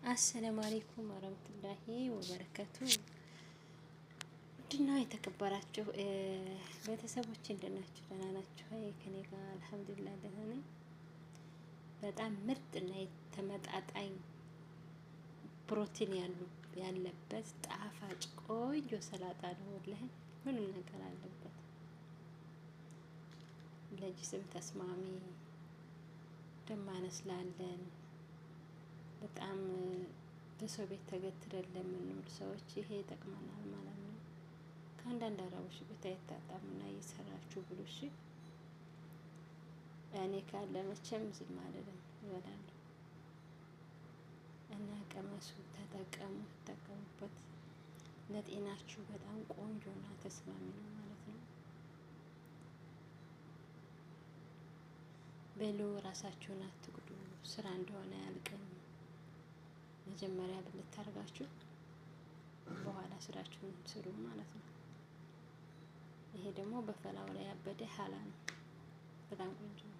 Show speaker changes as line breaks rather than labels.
አሰላሙ አለይኩም ወረህመቱላሂ ወበረከቱ። ውድና የተከበራችሁ ቤተሰቦች እንደት ናችሁ? ደህና ናችሁ? ከኔ ጋር አልሐምዱሊላህ ደህና ነኝ። በጣም ምርጥ እና የተመጣጣኝ ፕሮቲን ያለበት ጣፋጭ ቆንጆ ሰላጣ ነው። ወላሂ ምንም ነገር አለበት። ለጅስም ተስማሚ፣ ደም ማነስ ላለን፣ በጣም በሰው ቤት ተገትረን ለምንውል ሰዎች ይሄ ይጠቅመናል ማለት ነው። ከአንዳንድ አረቦች ቤት አይታጣምና እየሰራችሁ ብሉ እሺ። እኔ ካለ መቼም ዝም አልልም፣ እበላለሁ። እና ቀመሱ፣ ተጠቀሙ፣ ተጠቀሙበት። ለጤናችሁ በጣም ቆንጆ እና ተስማሚ ነው ማለት ነው። ብሉ፣ ራሳችሁን አትጉዱ። ስራ እንደሆነ አያልቅም። መጀመሪያ ብልት አድርጋችሁ በኋላ ስራችሁን ስሩ ማለት ነው። ይሄ ደግሞ በፈላው ላይ ያበደ ሀላ ነው። በጣም ቆንጆ ነው።